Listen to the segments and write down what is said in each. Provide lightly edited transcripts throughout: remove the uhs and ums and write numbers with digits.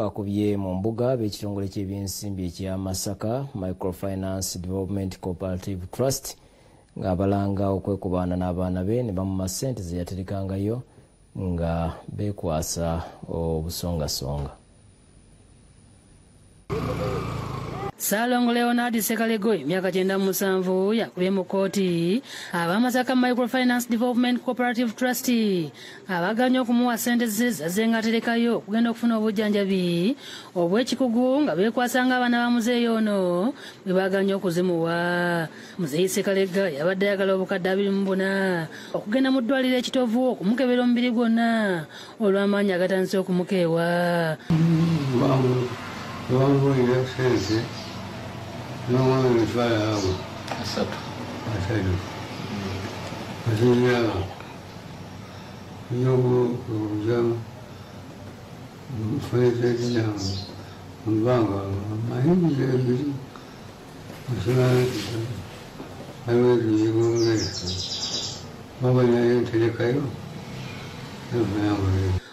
Akubye mu mbuga b'ekitongole ky'ebyensimbi ekya Masaka Microfinance Development Cooperative Trust ng'abalanga okwekubaana n'abaana be ne bamuma ssente ze yaterekangayo nga beekwasa obusongasonga. Ssalongo Leonard Ssekalego emyaka 97 yakubye mu kkooti ab'Amasaka Microfinance Development Cooperative Trust abaganye okumuwa ssente ze zazze ng'aterekayo okugenda okufuna obujjanjabi obw'ekikugu nga beekwasanga abaana ba muzeeyi ono bwe baganye okuzimuwa. Muzeeyi Ssekalego yabadde ayagala obukadde 24 okugenda mu ddwaliro e Kitovu okumukebera omubiri gwonna olw'amaanyi agatandise okumukeewa.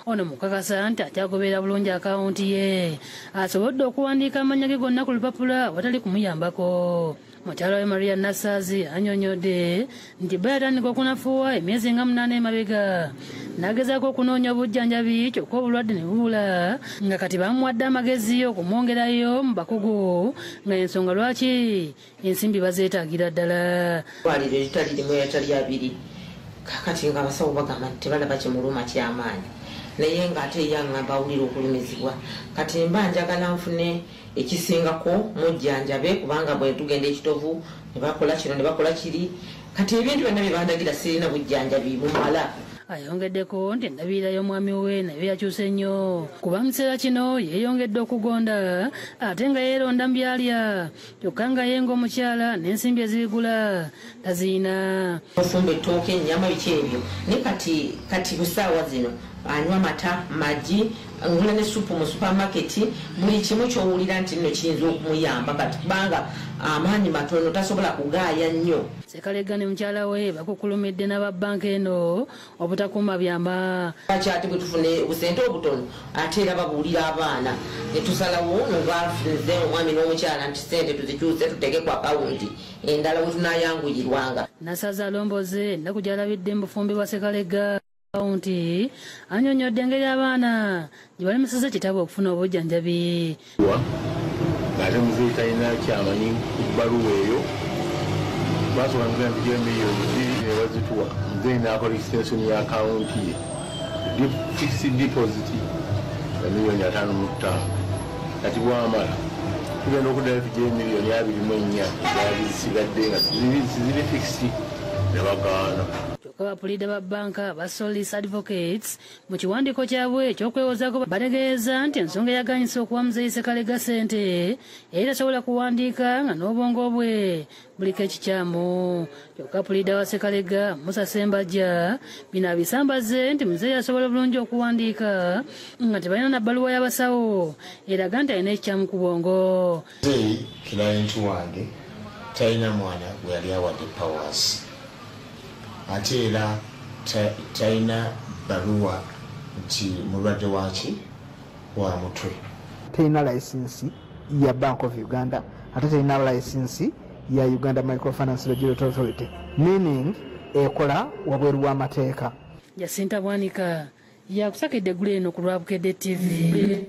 Ono mukakasa nti akyagoberera bulungi akawunti ye asobodde okuwandiika amannya ge gonna ku lupapula awatali kumuyambako. Mukyala we Maria Nassaazi annyonnyodde nti bba yatandika okunafuwa emyezi nga 8 emabega n'agezaako okunoonya obujjanjabi kyokka obulwadde ne bubula nga kati bamuwadde amagezi okumwongerayo mu bakugu nga ensonga lwaki ensimbi bazeetaagira ddala. Ddwaliro eritali limu eritali abiri kakati nga abasawo bagamba nti tebalaba kimuluma kyamaanyi naye ng'ate yaŋŋamba awulira okulumizibwa. Kati mba njagala nfune ekisingako mujjanjabe kubanga bwe tugenda e Kitovu ne bakola kino ne bakola kiri, kati ebintu byonna bye bandagira sirina bujjanjabi bumala. Ayongeddeko nti endabirira y'omwami we nayo yakyuse nnyo kuba mu kiseera kino yeeyongedde okugonda ate nga yeeronda mu byalya kyokka nga ye ng'omukyala n'ensimbi ezibigula taziyina. Ofumba ettooke, ennyama, biki ebyo, naye kati ku ssaawa zino anywa mata, magi, ngula ne supu mu supamaketi, buli kimu ky'owulira nti nno kiyinza okumuyamba kati kubanga amaanyi matono tasobola kugaaya nnyo. Sekalega ne mukyala we bakukulumidde n'aba bbanka eno obutakuuma byama. Lwaki ate bwe tufuna obusente obutono ate era babuulira abaana ne tusalawo nze omwami n'omukyala nti ssente tuzikyuse tuteeke ku akawunti endala we tunaayanguyirwanga. Nasaza alomboze ennaku gy'alabidde mu bufumbi bwa Sekalega nti annyonnyodde engeri abaana gye balemesezza kitabo okufuna obujjanjabi. Ng'ate muzeeyi talina kyamanyi ku bbaluwa eyo, basobola mugenda tugire miliyoni 2 ne bazituwa. Muzeeyi n'akola extension ya akawunti ye fixed deposit ya miliyoni 55. Kati bwamala tugenda okuddayo tugire miliyoni 24 ezaali zisigadde nga ziri fixed ne bagaana. Kyokka bapuliida ba bbanka ba Solis Advocates mu kiwandiiko kyabwe ekyokwewozaako bategeeza nti ensonga eyaganyisa okuwa muzeeyi Sekalega ssente era tasobola kuwandiika nga n'obwongo bwe buliko ekikyamu. Kyokka puliida wa Sekalega Musa Sembajja bino abisambaze nti muzeeyi asobola bulungi okuwandiika nga tebalina na bbaluwa y'abasawo eraga nti alina ekikyamu ku bwongo. Muzeeyi kilayenti wange talina mwana gwe yali awadde powers, ate era talina bbaluwa nti mulwadde waki wa mutwe. Talina layisinsi ya Bank of Uganda ate talina layisinsi ya Uganda Microfinance Regulatory Authority, meaning ekola wabweru w'amateeka. Jacinta Bwanika yakusakedde eggulo eno ku lwa Bukedde TV.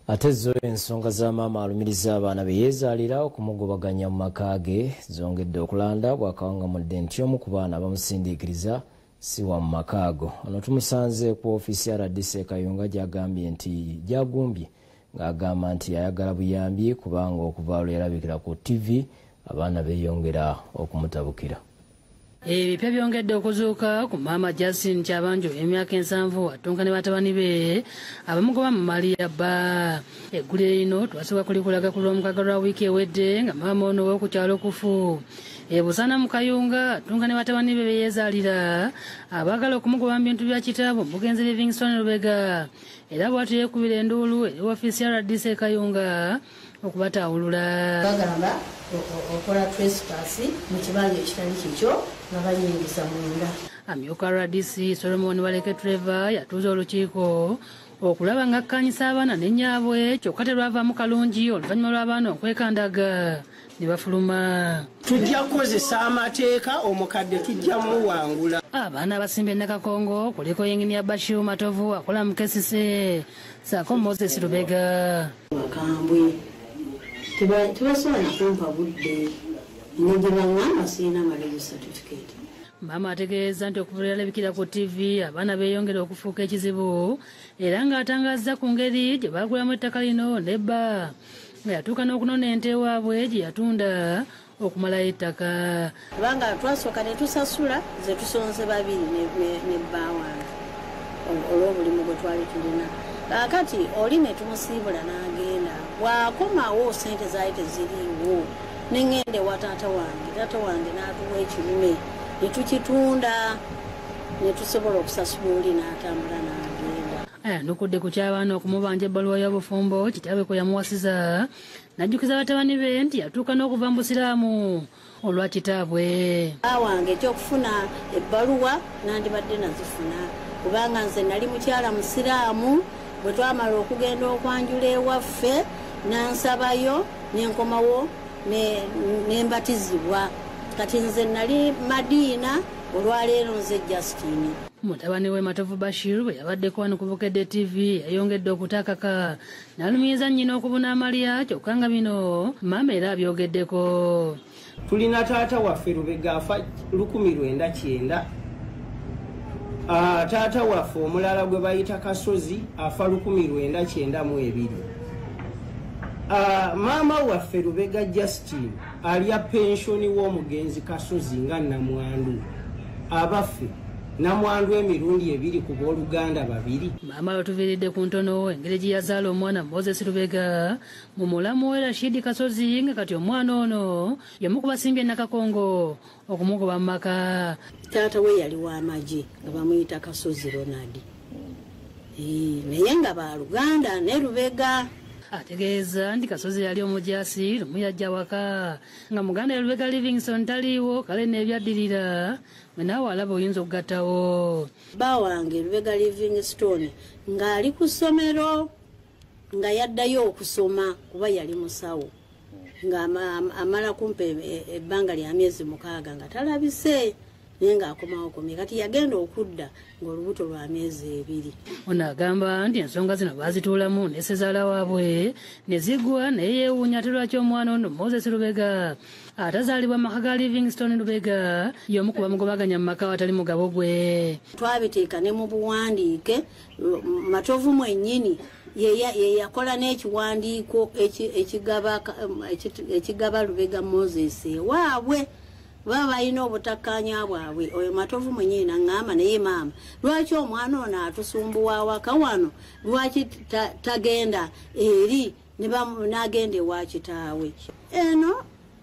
Ate zo ensonga za maama alumiriza abaana be yeezaalira okumugobaganya mu maka ge zongedde okulanda bw'akawangamudde nti omu ku baana bamusindiikiriza si wa mu maka ago. Ono tumusanze ku ofiisi ya RDC e Kayunga gy'agambye nti gyagumbye ng'agamba nti ayagala buyambi kubanga okuva lwe yalabikira ku TV abaana beeyongera okumutabukira. Ebipya byongedde okuzuuka ku maama Justin Kyabanjo emyaka 70 atunka ne batabani be abamugoba mu mali ya bba. Eggulire lino twasooka kulikulaga ku Lwomukaaga lwa wiiki ewedde nga maama ono ow'oku kyalo Kufu e Busaana mu Kayunga atunka ne batabani be beyeezaalira abaagala okumugoba mu bintu bya kitaabwe omugenzi Livingstone Lubega, era bw'atyo yeekubira enduulu eri woofiisi ya RDC e Kayunga okubataawulula. Bagamba okola trespass mu kibanja ekitali kikyo nga bayingiza munda. Amyuka RDC Solomon Baleke Trevor yatuuza olukiiko okulaba ng'akkaanyisa abaana ne nnyaabwe, kyokka terwavaamu kalungi oluvannyuma lw'abaana okwekandaga ne bafuluma. Tujja kukozesa amateeka, omukadde tujja muwangula. Abaana abasimbye Nakakongo kuliko Yinginiya Bashir Matovu akola mu KCCA ssaako Moses Lubega. Bakambwe tebasobola nakumpa budde, ne gye baŋŋamba sirina marriage certificate. Maama ategeeza nti okuva lwe ku TV abaana beeyongera okufuuka ekizibu, era ng'atangazza ku ngeri gye baagulamu ettaka lino nebba nga yatuuka n'okunona ente waabwe gye yatunda okumalayo ettaka. Kubanga twasooka ne tusasula, ze tusonze babiri ne bba wange olw'obulimu gwe twali tulina. Kaakati oli ne tumusiibula n'agenda, bw'akomawo ssente zaali teziriiwo, ne ŋŋenda ewa taata wange n'atuwa ekirume ne tukitunda ne tusobola okusasula oli n'atambula n'agenda. Ayanukudde ku ky'abaana okumubanja ebbaluwa y'obufumbo kitaabwe kwe yamuwasiza, n'ajjukiza batabani be nti yatuuka n'okuva mu busiraamu olwa kitaabwe. Bba wange ekyokufuna ebbaluwa nandibadde nazifuna, kubanga nze nali mukyala musiraamu. Bwe twamala okugenda okwanjula ewaffe nansabayo nenkomawo nembatizibwa. Kati nze nali Madiina, olwaleero nze Justine. Mutabani we Matovu Bashir bwe yabaddeko wano ku Bukedde TV yayongedde okutakaka n'alumiriza nnyina okubuna amalya, kyokka nga bino maama era abyogeddeko. Tulina taata waffe Lubega afa 1990, taata waffe omulala gwe bayita Kasozi afa 1992. Maama waffe Lubega Justine alya pensioni w'omugenzi Kasozi nga namwandu. Abaffe namwandu emirundi ebiri ku booluganda babiri. Maama lwatuviiridde ku ntono engeri gye yazaala omwana Moses Lubega mu mulamu we Rashidi Kasozi, nga kati omwana ono y'omu ku basimbye Nakakongo okumugoba mu maka. Taata we yali w'amagye nga bamuyita Kasozi Ronald, naye nga baaluganda ne Lubega. Ategeeza nti Kasozi yali omujaasi lumu yajja waka nga muganda Lubega Livingstone taliiwo, kale n'ebyaddirira mwe naawe alaba oyinza okugattawo. Bba wange Lubega Livingstone ng'ali ku ssomero nga yaddayo okusoma kuba yali musawo, nga amala kumpa ebbanga lya myezi 6 nga talabise, naye ng'akomawo komye. Kati yagenda okudda ng'olubuto lwa myezi 2. Ono agamba nti ensonga zino baazituulamu ne ssezaala waabwe ne zigwa, naye yeewuunya ate lwaki omwana ono Moses Lubega atazaalibwa mu maka ga Livingstone Lubega y'omu ku bamugobaganya mu maka awatali mugabo gwe. Twabiteeka ne mu buwandiike, Matovu mwennyini ye yakola n'ekiwandiiko ekigaba Lubega Moses ewaabwe. Baba balina obutakkaanya bwabwe. Oyo Matovu mwennyini n'aŋŋamba, naye maama lwaki omwana ono atusumbuwa awaka wano, lwaki tagenda eri n'agenda ewa kitaawe? Eno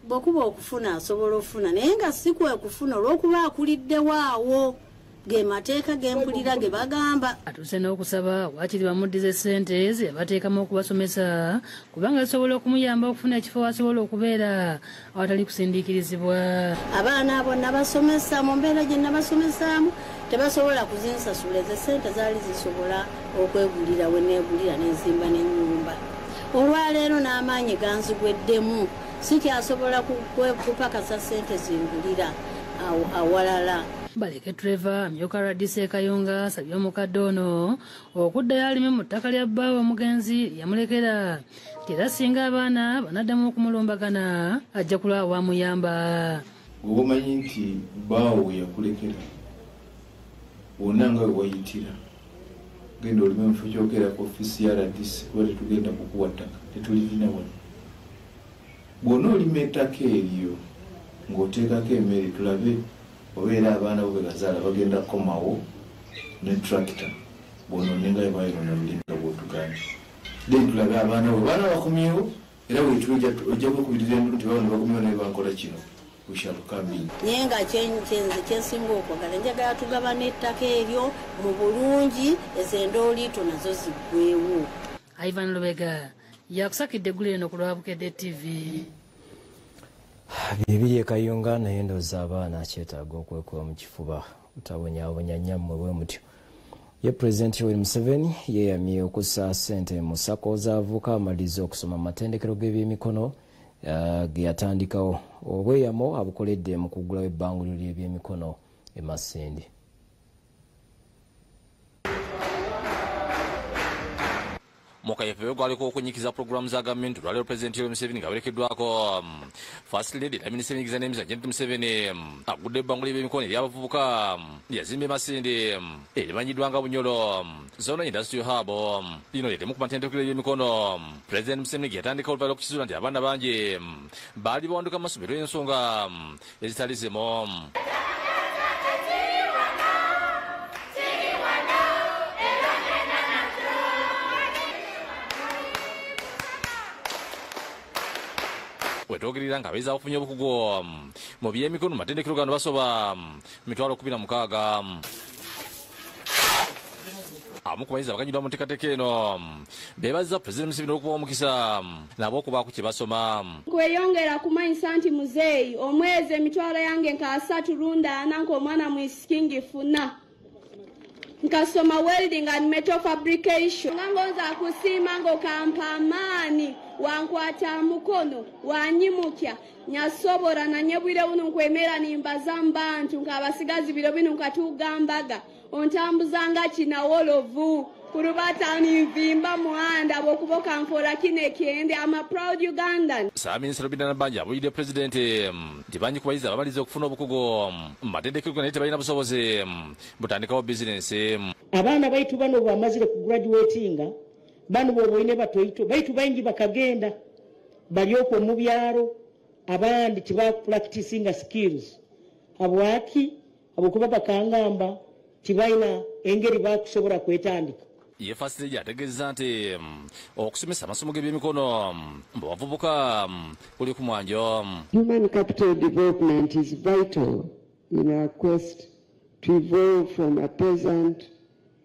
bw'okuba okufuna asobola okufuna, naye nga si kwe kufuna olw'okuba akuliddewo awo, ge mateeka ge mpulira ge bagamba. Atuuse n'okusaba waakiri bamuddize ssente ze yabateekamu okubasomesa, kubanga zisobola okumuyamba okufuna ekifo w'asobola okubeera awatali kusindiikirizibwa. Abaana abo nabasomesa mu mbeera gye nabasomesaamu tebasobola kuzinsasula, ezo ssente zaali zisobola okwegulira we neegulira n'enzimba n'ennyumba. Olwaleero n'amaanyi ganzigweddemu, sikyasobola kupakasa ssente zingulira awalala. Baleke Trevor amyuka RDC Kayunga asabye omukadde ono okuddayo alime mu ttaka lya bbaawe omugenzi yamulekera, era singa abaana banaddamu okumulumbagana ajja kulaba wamuyamba. Bw'oba omanyi nti bbaawo yakulekera wonna nga we wayitira, genda olime mu kifo ky'okeera ku ofiisi ya RDC kuba tetugenda kukuwa ttaka, tetulirina wano. Bw'ona olima ettaka eryo ng'oteekako emmere, tulabe obeera abaana bo be bazaala bagenda kukomawo ne tractor bw'onoone nga bwe bayonoona lulinga bw'otugambye. Then tulabe abaana bo, abaana bakomyewo era weetula ojja kwekubiriza endulu nti baabano bakomyewo naye bankola kino, we shall come in. Naye nga nze kyensinga okwagala, njagala tugabana ettaka eryo mu bulungi, ezo endooliito nazo ziggwewo. Ivan Lubega yakusakidde eggulu eno ku lwa Bukedde TV. Bibiri e Kayunga, naye ndowooza abaana kyetaaga okwekuba mu kifuba butabonyaabonya nnyammwe bwe mutyo. Ye Pulezidenti Yoweri Museveni yeeyamye okussa ssente mu SACCO z'abavubuka amaliriza okusoma mu matendekero g'ebyemikono ge yatandikawo. Obweyamo abukoledde mu kuggulawo ebbanguliro ly'ebyemikono e Masindi. Mukayefewe gwaliko okunyikiza pulogulaamu za gavumenti olwaleero Pulezidenti Yoweri Museveni ng'awerekeddwako First Lady era Minisita w'ebyenjigiriza n'emizannyo Janet Museveni agudde ebbango ly'ebyemikono ery'abavubuka lyazimba e Masindi erimanyiddwa nga Bunyoro Zone Industrial Hub. Lino lye limu ku matendekero g'ebyemikono Pulezidenti Museveni ge yatandika oluvannyuma lw'okukizuula nti abaana bangi baali bawanduka mu masomero ensonga ezitali zimu. Wetwogerera nga abayizi abafunye obukugu mu byemikono mu matendekero gano basoba 16,000. Abamu ku bayizi abaganyulwa mu nteekateeka eno beebazza Pulezidenti Museveni olw'okubawa omukisa nabo okubaako kye basoma. Kweyongera kumanyisa nti muzeeyi omwezi emitwalo yange nka 3 runda 4 nk'omwana mwisiki ngifuna. Nkasoma welding and metal fabrication. Nga ngonza kusiima ng'okampa amaani, wankwata mukono, wanyimukya, nyasobora nanyebwire buno nkwemera nimbaza mbantu nk'abasigazi biro bino nkatugambaga ontambuzanga kinawolovu kurubata nivimba muhanda bwokuboka nfora kine kende. I'm a proud Ugandan. Ssaabaminisita Robinah Nabbanja abuulidde Pulezidenti nti bangi ku bayizi abamaliriza okufuna obukugu mu matendekero naye tebalina busobozi butandikawo bizinensi. Abaana baitu bano bamazire kugraduatinga bano boboine batoito baitu baingi bakagenda bali okwo mu byalo abandi tibapracticinga skills habwaki abukuba bakangamba tibalina engeri bakusobola kwetandika. Ye First Lady ategeeza nti okusomesa amasomo g'ebyemikono mu bavubuka kuli ku mwanjo. Human capital development is vital in our quest to evolve from a peasant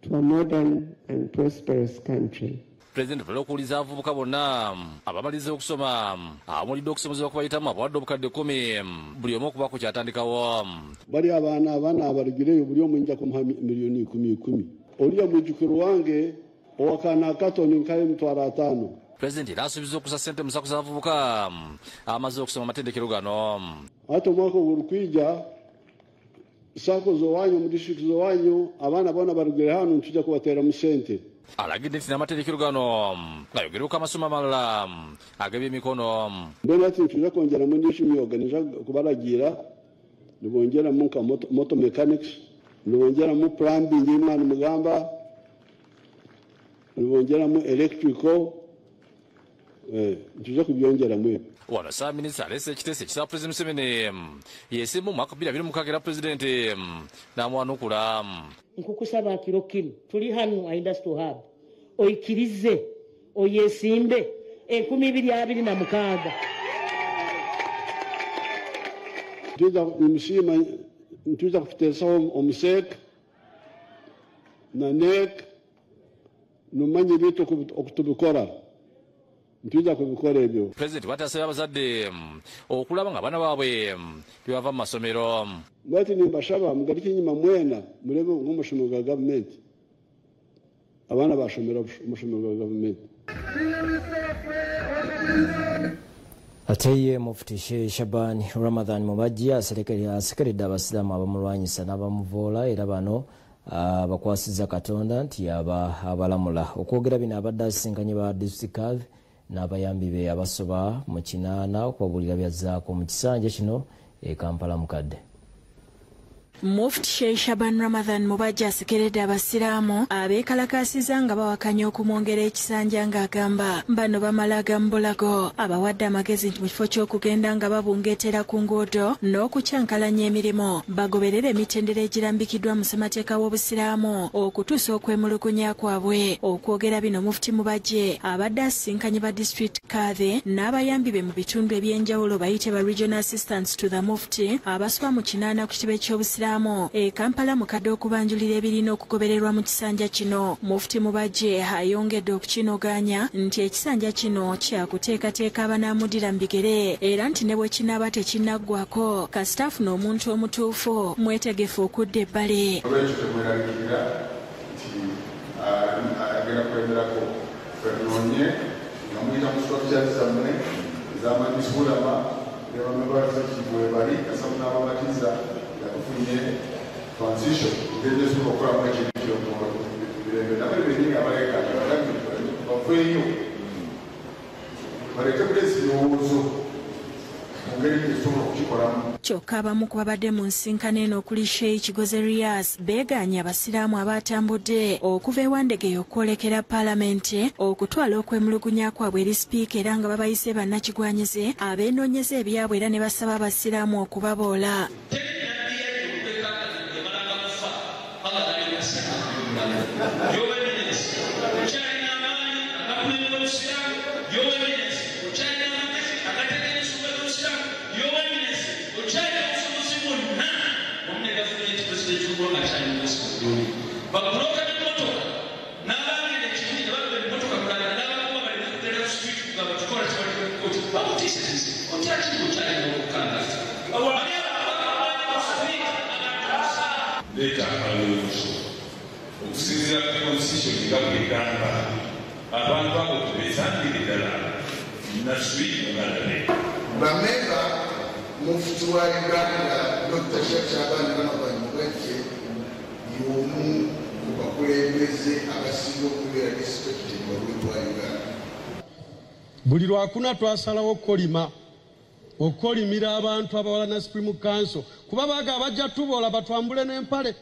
to a modern and prosperous country. Pulezidenti atwala okuwuliza abavubuka bonna abamaliriza okusoma awumulidde okusomezebwa kubayitamu abawadde obukadde 10 buli omu okubaako ky'atandikawo. Bali abaana abalugireyo buli omu nja kumuha miliyoni 10 oliya mujjukiro wange owakaana akatono nkayo 5,000. Pulezidenti era asuubiza okussa ssente mu SACCO z'abavubuka amaze okusoma amatendekero gano. Ate omwaka ogulikwija SACCO z'owanyu mu disitulikiti z'owanyu abaana boona barugire hano ntujja kubateeramu ssente. Alagidde nti n'amatendekero gano gayogereko amasomo amalala ag'ebyemikono. Mbwenu ati ntujja kwongeramu endiijo emyoga nija kubaragiira nibongeramu nka motor mechanics, nibongeramu plumbing imana mugamba, nibongeramu electrical, ntujja kubyongeramu ebyo. Wano Ssaabaminisita aleese ekiteeso ekisaba Pulezidenti Museveni yeesimba mu mwaka 2026 era Pulezidenti n'amwanukula. Nkukusaba kiro kino tuli hano Industrial Hub oikirize oyesimbe 2026. Ntuza kuteesaho omuseek na NEC nomanya ebintu okutubikora ntuza kubikora ebyo. Pulezidenti bw'ati asabye abazadde okulaba nga abaana baabwe tebava mu masomero. Bwati nimbashaba mugaruke enyuma mwena murebe nk'omushomero gwa gavumenti abaana bashomera omushomero gwa gavumenti. Ate ye Mufti Sheikh Shaban Ramadhan Mubajje asekeredde abasiraamu abamulwanyisa n'abamuvoola era bano bakwasizza Katonda nti aba abalamula. Okwogera bino abadde asisinkanye ba district n'abayambi be abasoba mu 8 okubabuulira byazzaako mu kisanja kino e Kampala mukadde. Mufti Sheikh Shaban Ramadhan Mubajje asekeredde abasiraamu abeekalakaasizza nga bawakanya okumwongera ekisanja ng'agamba bano bamala gambulago. Abawadde amagezi nti mu kifo ky'okugenda nga babungeetera ku nguudo n'okukyankalanya emirimu bagoberere emitendera egirambikiddwa mu ssemateeka w'obusiraamu okutuusa okwemulugunya kwabwe. Okwogera bino Mufti Mubajje abadde asisinkanye ba district kadhi n'abayambi be mu bitundu eby'enjawulo bayite ba regional assistants to the Mufti abasoba mu 8 ku kitebe ky'obusiraamu e Kampala mukadde okubanjulira ebirina okugobererwa mu kisanja kino. Mufti Mubajje ayongedde okukinoganya nti ekisanja kino kyakuteekateeka abanaamuddira mu bigere era nti ne bwe kinaaba tekinnaggwako kasita afuna omuntu omutuufu mwetegefu okudda ebbali. Olwekyo temweraliikirira nti Tufunye nga muyita mu structures zammwe ez'amajlisi ulama ne bamemba bali kasamu n'ababatiza nga tufunye transition engeri gyesobola okukolamu ekintu kyomirembe nabali bennyini abaleka baveeyo baleke bulesi birowoozo mu ngeri gyesobola okukikolamu. Kyokka abamu ku babadde mu nsinkano eno okuli Sheikh Kigozi Riaz beegaanye abasiraamu abatambudde okuva e Wandegeya okwolekera paalamenti okutwala okwemulugunya kwabwe eri sipiika era nga babayise bannakigwanyizi abeenoonyeza ebyabwe era ne basaba abasiraamu okubaboola. Leeta akalowoozo okusinziira ku constitution nga bw'egamba abantu abo tubesangire ddala naswi muganda. Bamemba Mufti wa Uganda Dr. Sheikh Shaban Ramadhan Mubajje y'omu ku bakulembeze abasinga okubeera respected wabweru wa Uganda. Buli lwakuna twasalawo okukolima okukolimira abantu abawala na Supreme Council kuba baga bajja tubola batwambule n'empale,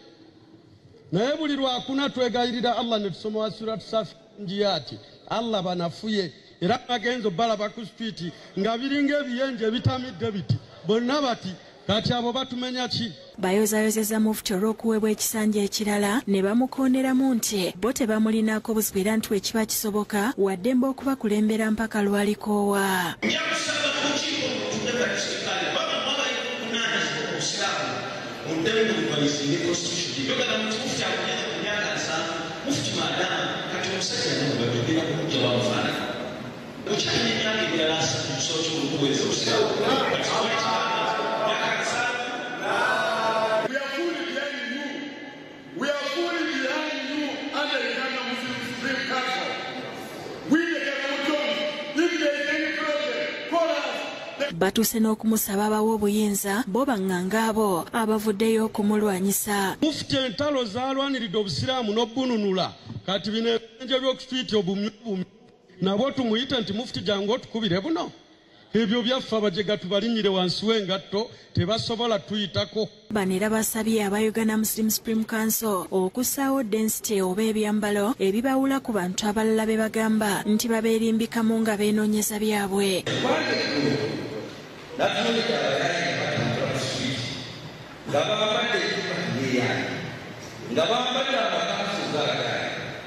naye buli lwakuna twegayirira Allah ne tusoma wa Surat Safi njiati Allah banafuye era bagenzo balaba ku street nga biringa ebiyenje ebitamidde biti bonna bati kati abo batumenya ki. Bayozayozeza Mufti olw'okuweebwa ekisanja ekirala ne bamukooneramu nti bo tebamulinako buzibu era nti ekiba kisoboka waddembe okubakulembera mpaka lwalikoowa. We are fully behind you. We are fully behind you under the Uganda Muslim Supreme Council. We the Karamojongs, if there is any problem, call us. Batuuse n'okumusaba abawe obuyinza bo baŋŋanga abo abavuddeyo okumulwanyisa. Mufti entalo zaalwaniridde obusiraamu n'obbununula kati bino ebiyenje by'oku street obumyu nabo tumuyite nti Mufti jangu otukubire buno. Ebyo byaffe abajega tubalinnyire wansi w'engatto tebasobola tuyitako. Bano era basabye aba Uganda Muslim Supreme Council okussaawo density oba ebyambalo ebibawula ku bantu abalala be bagamba nti babeerimbikamu nga beenoonyeza byabwe.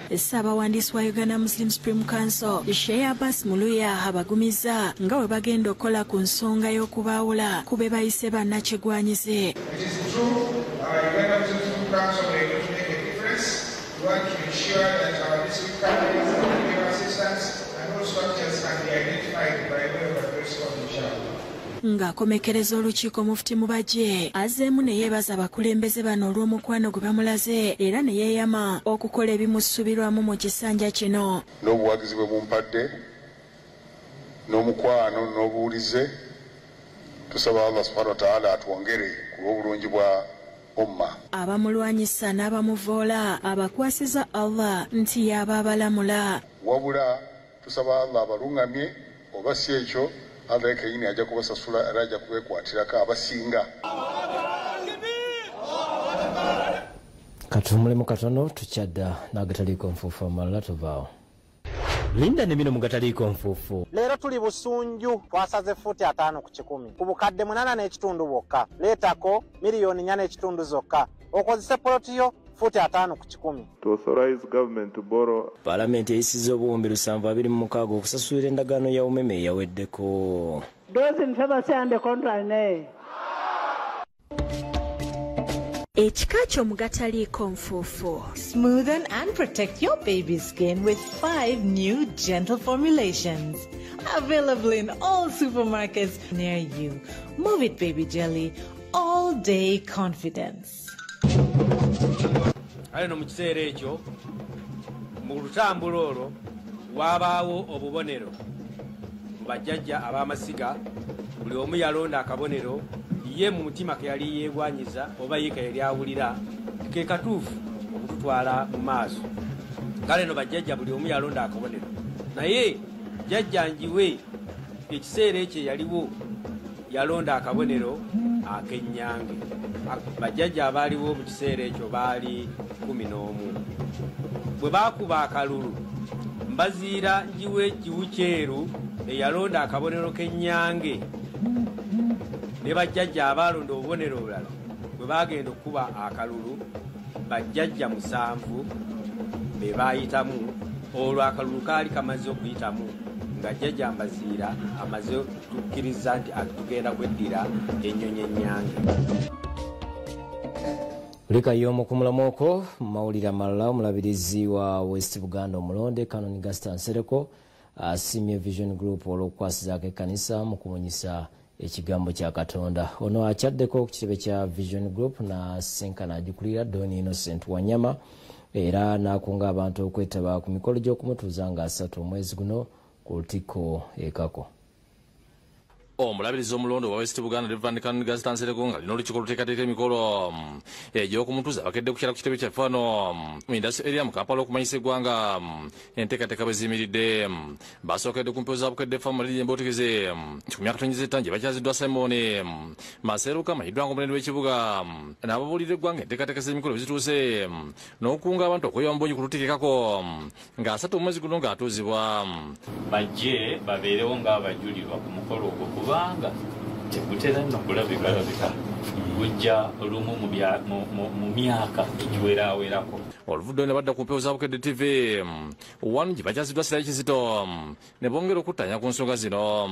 Ssaabawandiisi wa Uganda Muslim Supreme Council Sheikh Abbas Muluya abagumiza nga bwe bagenda okukola ku nsonga y'okubaawula ku be bayise bannakigwanyizi. It is true, Uganda Muslim Supreme Council may not make a difference. We want to ensure that our district families and their assistants and all structures can be identified by way of address code, inshallah. Ng'akomekereza olukiiko Mufti Mubajje azzeemu ne yeebaza abakulembeze bano olw'omukwano gwe bamulaze era ne yeeyama okukola ebimusuubirwamu mu kisanja kino. N'obuwagizi bwe mumpadde n'omukwano n'obuwulize tusaba Allah subhanahu wa ta'ala atwongere ku lw'obulungi bwa umma. Abamulwanyisa n'abamuvoola abakwasiza Allah nti y'aba abalamula. Wabula tusaba Allah abalungamye oba si ekyo Allah kenyini ajja kubasasula era ajja kubekwatirako abasinga. Katumulemu katono tukyadda n'agataliiko nfuufu amalala tuvaawo. Linda ne bino mu gataliiko nfuufu. Leero tuli Busunju twasaze fuuti 5 ku 100 ku bukadde 8.5 bwokka. Leetako miliyoni 4.5 zokka. Okozese poloti yo fuuti 5 ku 100. To authorize government to borrow. Paalamenti eyisizza obuwumbi 726 okusasulira endagaano ya UMEME eyaweddeko. Those in favor say on the contrary, nay. Ekika ky'omugataliiko nfuufu. Smoothen and protect your baby's skin with 5 new gentle formulations. Available in all supermarkets near you. Move It Baby Jelly. All day confidence. Ale no mu kiseera ekyo mu lutambula olwo Wabaawo obubonero mu bajjajja ab'amasiga, buli omu yalonda akabonero ye mu mutima ke yali yeegwanyiza oba ye ke yali awulira ke katuufu okututwala mu maaso. Kale no bajjajja buli omu yalonda akabonero, naye jjajja Njiwe ekiseera ekyo yaliwo yalonda akabonero ak'ennyange. Bajjajja abaaliwo mu kiseera ekyo baali 11. Bwe baakuba akalulu, Mbaziira Njiwe Kiwukyeru eyalonda akabonero k'ennyange ne bajjajja abaalonda obubonero obulala bwe baagenda okukuba akalulu, bajjajja 7 be baayitamu. Olwo akalulu kaali kamaze okuyitamu nga jjajja Mbaziira amaze tukkiriza nti tugenda kweddira ennyonyi ennyange. Kulikayo omukumulamu okwo mu mawulire amalala, omulabirizi wa West Buganda omulonde Canon Gaston Nsereko asiimye Vision Group olw'okukwasizaako ekkanisa mu kubunyisa ekigambo kya Katonda. Ono akyaddeko ku kitebe kya Vision Group n'asisinkana agikulira Don Innocent Wanyama, era n'akunga abantu okwetaba ku mikolo gy'okumutuuza nga 3 omwezi guno ku Lutikko e Kako. Omulabirizi omulondo wa West Buganda Reverend Canon Gaston Nsereko nga lino olukiiko oluteekateeka emikolo egy'okumutuuza bakedde kukyala ku kitebe kyaffe wano mu Industrial Area mu Kampala okumanyisa eggwanga enteekateeka bwe ziyimiridde. Basookedde ku mpewo za Bukedde Farm Lady Embotegeze ku myaka 25 gye bakyaziddwa Simon Maseruka amanyiddwa ng'omunene w'ekibuga, n'ababuulira eggwanga enteekateeka z'emikolo bwe zituuse n'okukunga abantu okweyiwa mu bungi ku Lutikko e Kako nga 3 omwezi guno ng'atuuzibwa. Bajje babeerewo ng'abajulirwa ku mukolo ogwo, kubanga tegutera nno kulabikalabika, gujja lumu mu myaka egiweraawerako. Oluvudde ne badda ku mpewo za Bukedde TV wano gye bakyaziddwa Sirayi Kizito ne bongera okuttanya ku nsonga zino.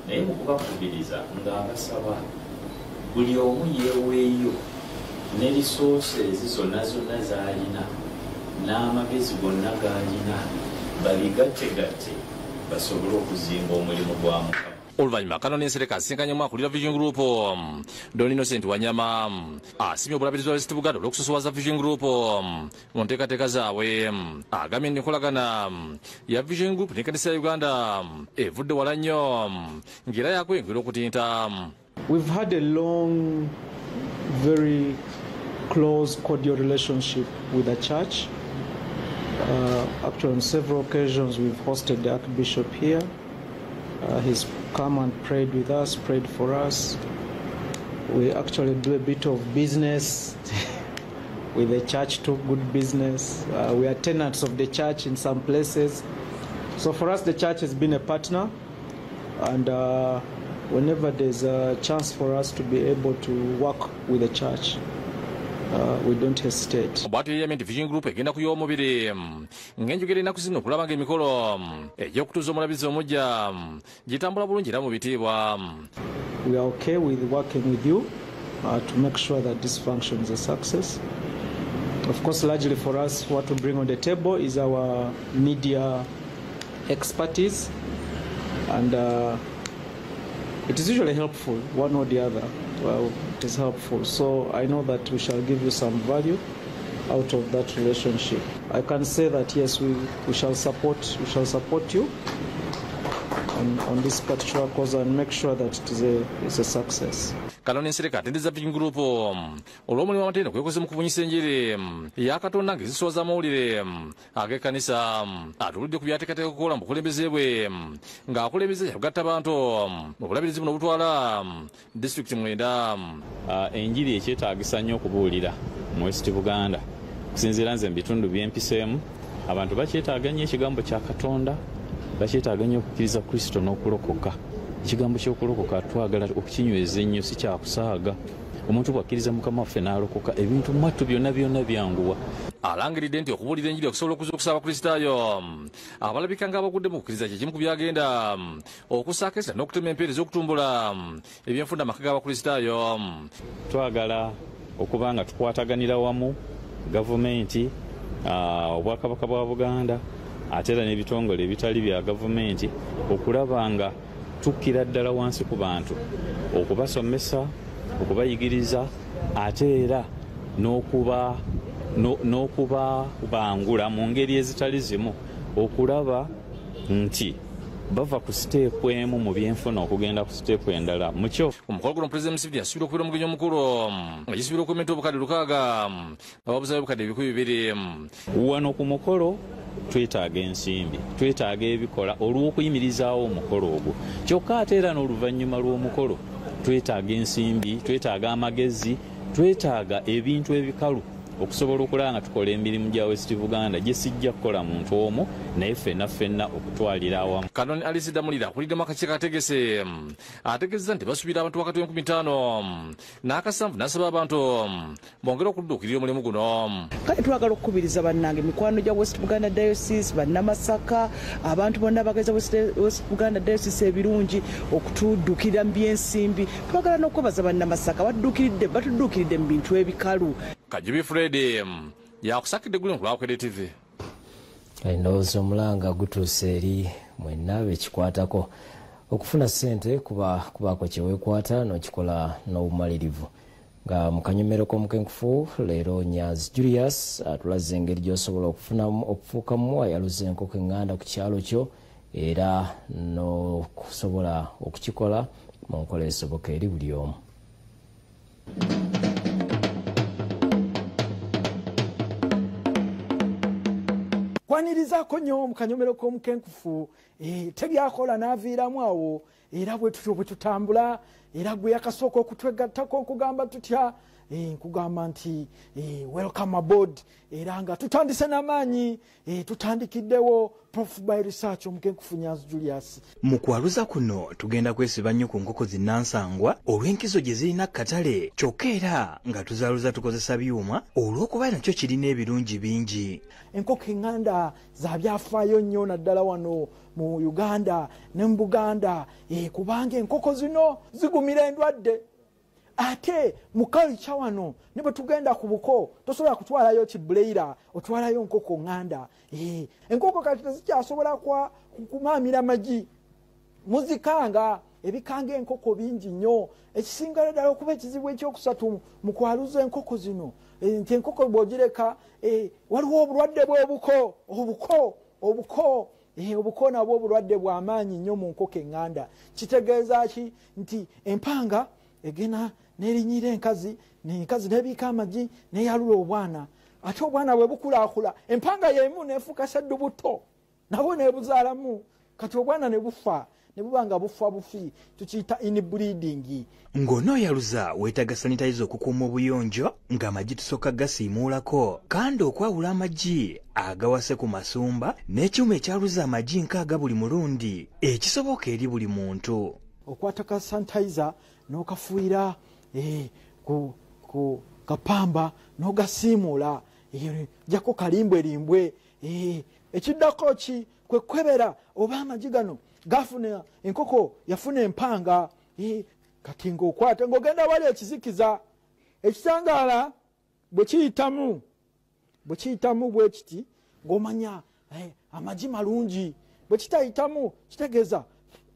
Naye mu kubakubiriza ng'abasaba buli omu yeeweeyo ne resources zonna zonna z'alina n'amagezi gonna g'alina babigattegatte basobole okuzimba omulimu gwa Mukama. Oluvannyuma Canon Nsereko asisinkanyemu akulira Vision Group Don Innocent Wanyama asiimye obulabirizi bwa West Buganda olw'okusosowaza Vision Group mu nteekateeka zaabwe. Agambye nti enkolagana ya Vision Group n'ekkanisa ya Uganda evudde wala nnyo ng'era yakweyongera okutinta. We've had a long, very close, cordial relationship with the church. Actually, on several occasions, we've hosted the Archbishop here. He's come and prayed with us, prayed for us. We actually do a bit of business with the church too, good business. We are tenants of the church in some places. So for us, the church has been a partner, and whenever there's a chance for us to be able to work with the church, we don't hesitate. Bw'atyo yeeyamye nti Vision Group egenda kuyiwa omubiri ng'enjogera ennaku zino okulaba ng'emikolo egy'okutuuza omulabirizi omujja gitambula bulungi era mu bitiibwa. We are okay with working with you to make sure that this function is a success. Of course, largely for us, what we bring on the table is our media expertise, and it is usually helpful, one or the other. Well, it is helpful. So I know that we shall give you some value out of that relationship. I can say that yes, we shall support you on this particular cause and make sure that it is a success. Canon Nsereko atendereza Vision Group olw'omulimu amatendo gwekoze mu kubunyisa enjiri ya Katonda ng'ezisowaza amawulire ag'ekkanisa. Atuludde ku by'ateekateeka okukola mu bukulembeze bwe ng'akulembeze yakugatta abantu mu bulabirizi buno obutwala disitulikiti 9. Enjiri ekyetaagisa nnyo okubuulira mu West Buganda. Okusinziira nze mu bitundu by'empiseemu, abantu bakyetaaga nnyo ekigambo kya Katonda, bakyetaaga nnyo okukkiriza Kristo n'okulokoka. Ekigambo ky'okulokoka twagala okukinyweza ennyo, si kyakusaaga. Omuntu bw'akkiriza Mukama waffe n'alokoka, ebintu mwattu byonna byonna byanguwa. Alangiridde nti okubuulira enjiri okusobola okuzuukusa Abakristaayo abalabika ng'abagudde mu kukkiriza kye kimu ku byagenda okussaako essira n'okutema empeereza okutumbula ebyenfuna amaka g'Abakristaayo. Twagala okuba nga tukwataganira wamu gavumenti, Obwakabaka bwa Buganda, ate era n'ebitongole ebitali bya gavumenti, okulaba nga tukkira ddala wansi ku bantu, okubasomesa, okubayigiriza, ate era n'okubabangula mu ngeri ezitali zimu, okulaba nti bava ku siteepu emu mu byenfuna okugenda ku siteepu endala mukyo. Omukolo guno Pulezidenti Museveni yasuubira okubeera omugenyi omukulu nga gisuubira okwementa obukadde 6 ababuzayo obukadde 2,000. Wano ku mukolo twetaaga ensimbi, twetaaga ebikola olw'okuyimirizaawo omukolo ogwo, kyokka ate era n'oluvannyuma lw'omukolo twetaaga ensimbi, twetaaga amagezi, twetaaga ebintu ebikalu okusobola okulaba nga tukola emirimu gya West Buganda gye sijja kukola muntu omu naye ffenna ffenna okutwalira awamu. Kanoni Alice Damulira akuliddemu akakiiko akategese ategeezezza nti basuubira abantu wakati w'enkumi 5 n'akasanvu, n'asaba abantu bongere okudduukirira omulimu guno. Kale twagala okukubiriza bannange mikwano gya West Buganda Diocese, Bannamasaka, abantu bonna abageza West Buganda Diocese ebirungi okutudduukirira mu byensimbi. Twagala n'okwebaza Bannamasaka batudduukiridde mu bintu ebikalu. Kajubi Fred yakusakidde guli ku lwa TV. Endowooza omulanga gutuuse eri mwenna bekikwatako. Okufuna ssente kuba kubaako kyeweekwata n'okikola n'obumalirivu. Nga mu kanyomero k'omukenkufu leero, Nyanzi Julius atulaze engeri gy'osobola okufunamu okufuukamu ayaluza enkoko eŋŋanda ku kyalo kyo, era n'okusobola okukikola mu nkola esoboka eri buli omu. Kwanirizaako nnyo mu kanyomero k'omukenkufu. Tebyakola n'aviiramu awo, era bwe tutyo bwe tutambula. Era gwe yakasooka okutwegattako, nkugamba tutya? Nkugamba nti welcome aboard. Era nga tutandise n'amaanyi, tutandikiddewo Prof by Research, omukenkufu Nyanzi Julius. Mu kwaluza kuno tugenda kwesiba nnyo ku nkoko zinnansangwa olw'enkizo gye zirina katale, kyokka era nga tuzaaluza tukozesa byuma olw'okuba nakyo kirina ebirungi bingi. Enkoko eŋŋanda za byafaayo nnyo, naddala wano mu Uganda ne mu Buganda, kubanga enkoko zino zigumira endwadde. Ate mu culture wano, ne bwe tugenda ku buko, tosobola kutwalayo kibuleira, otwalayo nkoko ŋŋanda. Enkoko kati tezikyasobola kumaamira magi, muzikanga ebikanga enkoko bingi nnyo. Ekisingala ddala okuba ekizibu ekyokusatu mu kwaluza enkoko zino, nti enkoko bw'ogireka, waliwo obulwadde bw'obuko, obuko obuko obuko nabwo obulwadde bw'amaanyi nnyo mu nkoko eŋŋanda. Kitegeeza ki? Nti empanga egenda nerinyira enkazi, enkazi nebiika amagi neyalula obwana, ate obwana bwe bukulaakula, empanga yemu nefuuka saddubuto, nabwo nebuzaalamu. Kati obwana ne bufa, ne buba nga bufa bufi, tukiyita inbreeding. Ng'onooyaluza weetaaga sanitayiza okukuuma obuyonjo, ng'amagi tusooka gasiimuulako kandi okwawula amagi agawase ku masumba n'ekyuma ekyaluza amagi 60 buli mulundi ekisoboka eri buli muntu. Okwata ka sanitayiza n'okafuuyira ku kapamba n'ogasiimuula, jako kalimbwe limbwe. Ekiddako ki? Kwe kwebera oba amagi gano gafuna enkoko yafuna empanga. Kati ng'okwata ng'ogenda wali ekizikiza, ekitangaala bwe kiyitamu bwe kiti, ng'omanya amagi malungi. Bwe kitayitamu, kitegeeza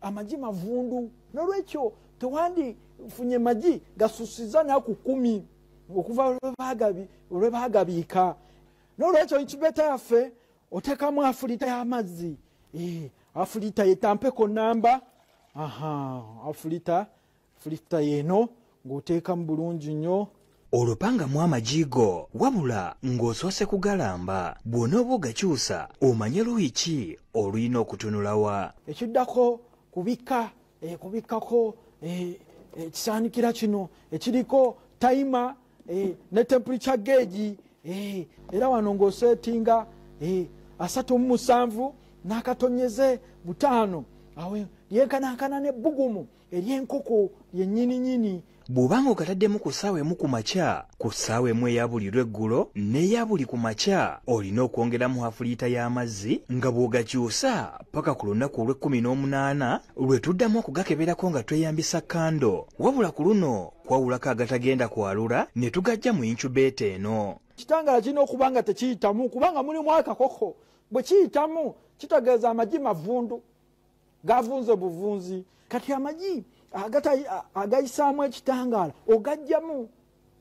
amagi mavundu. N'olwekyo tewandifunye magi gasusiza naku 10 okuva lwe baagabiika. N'olwekyo incubator yaffe oteekamu half litre y'amazzi, half litre yetampeko namba, half litre yeno, ng'oteekamu bulungi nnyo. Olupangamu amagi go, wabula ng'osoose kugalamba. Bw'onooba ogakyusa omanye luyi ki olulina okutunulawa. Ekiddako kubikka, kubikkako ekisaanikira kino ekiriko timer ne temperature gauge. Era wano ng'oseetinga 37.5, awo lyenkanankana n'ebbugumu ery'enkoko lyennyininyini. Bw'obanga okataddemu ku ssaawa 1 ku makya, ku ssaawa 1 eya buli lweggulo n'eya buli ku makya olina okwongeramu half litre y'amazzi nga bw'ogakyusa paka ku lunaku olw'e18 lwe tuddamu okugakeberako nga tweyambisa kando, wabula ku luno kwawulako agatagenda kwalula ne tugajja mu incubator eno. Kitangaala kirina okuba nga tekiyitamu, kubanga mulimu akakoko. Bwe kiyitamu kitegeeza amagi mavundu, gavunze buvunzi. Kati amagi agayisaamu ekitangaala ogajjamu,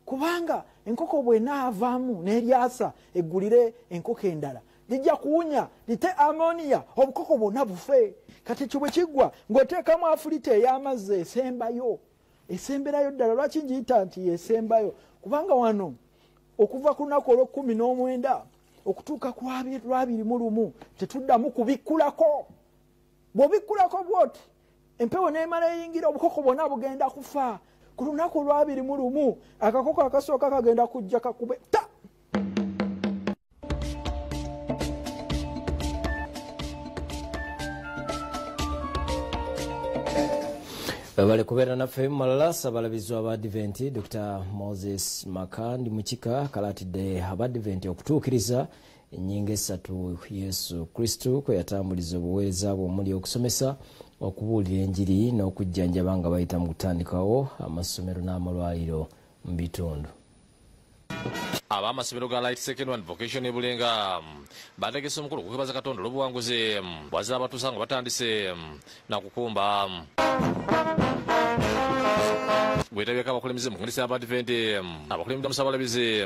kubanga enkoko bw'enaavaamu n'eryasa eggulire enkoko endala, lijja kuwunya lite ammonia, obukoko bwonna bufe. Kati ekyo bwe kiggwa ng'oteekamu afulita ey'amazzi esembayo, esemberayo ddala. Lwaki ngiyita nti yesembayo? Kubanga wano okuva ku lunaku olw'ekkumi n'omwenda okutuuka ku 21 tetuddamu kubikkulako. Bw'obikkulako bw'oti empewo n'emala eyingira, obukoko bwonna bugenda kufa. Ku lunaku olw'21 akakoko akasooka kagenda kujja kakube ta. Bale kubeera naffe malala. Ssaabalabizi w'Abadiventi Dr. Moses Makandi Mukika kalatidde Abadiventi okutuukiriza ennyingo 3 Yesu Kristo kwe yatambuliza obuweereza bwe, omuli okusomesa, okubuulira enjiri n'okujjanjaba nga bayita mu kutandikawo amasomero n'amalwaliro mu bitundu. Ab'amasomero ga Light Secondary and Vocation e Bulenga bategese omukolo okwebaza Katonda olw'obuwanguzi bwazze abatuusa nga batandise nakukumba. Gwetabyeko abakulembeze mu kanisa y'Abadiventi, abakulembera Musabalabizi